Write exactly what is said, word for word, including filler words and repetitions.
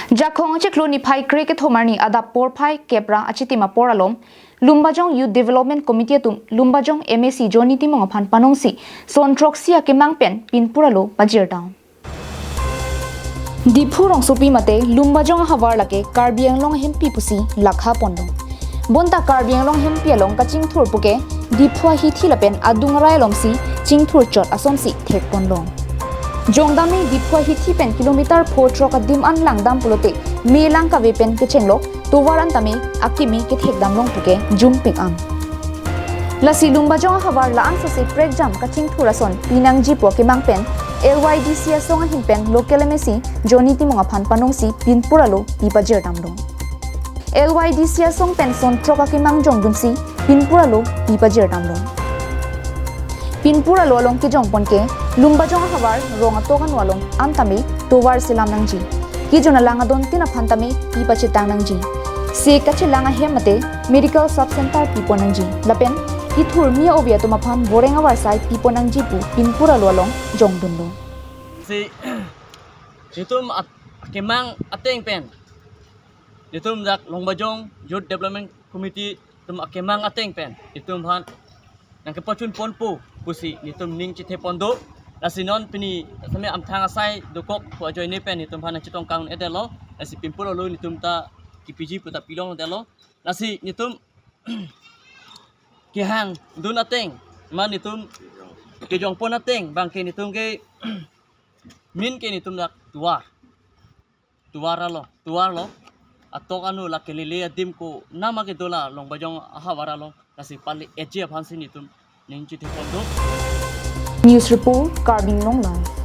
Jakhong achiklo niphai kre kethom arni adap porphai kep ra achitim apor along Lumbajong Youth Development Committee atum Lumbajong M A C Johnny Timung aphan panongsi son throksi akemang pen pinpur alo pajir dam. Diphu rongsopi mate Lumbajong ahavar lake Karbi Anglong ahempi pusi lakha pondong. Bonta Karbi Anglong ahempi along kachingthur puke Diphu ahithi lapen adung arai alomsi chingthur chot asonsi thek ponlong. Jongdam me Diphu ahithi pen kilometer pho throk adim an langdam pulote me lang kave pen kechenglok tovar an tame akimi kethek damlong puke jum pik an. Lasi Lumbajong ahavar la-an sose prekjam kachingthur ason pinangji pu akemang pen L Y D C asong ahin pen local M A C Johnny Timung aphan panongsi pinpur alo pi pajir damlong. L Y D C asong pen son throk akemang jongdunsi pinpur alo pi pajir damlong. Pinpur alo along kejong ponke Lumbajong ahavar rong atok anu along an tame tovar selam nangji. Kejun alang adon tin aphan tame pi pachetang nangji. Se kachelang ahem mate medical sub center pipon nangji. Lapen kethur mi obi atum aphan boreng avarsai pipon nangji pu pinpur alo along jongdunlo. Si itum at-, akemang ateng pen itum dak Lumbajong Youth Development Committee itum akemang ateng pen itum aphan nangkepachun ponpo pusi itum ning chithe pon do. Lasi non pini tame amthang asai dokok pu ajoine pen itum aphan nangchetong kang edelo. Lasi pinpur alo itum ta kipiji pu ta pilong edelo. Lasi itum kehang dun ateng, man itum kejong pon ateng bangke itum ke min ke itum dak tovar. Tovar alo, tovar lo. Atok anu lake lele adim ko nama ke dola Lumbajong ahavar alo. Lasi pali eje aphan si itum ning chithe pon do. News report, Karbi Anglong Live.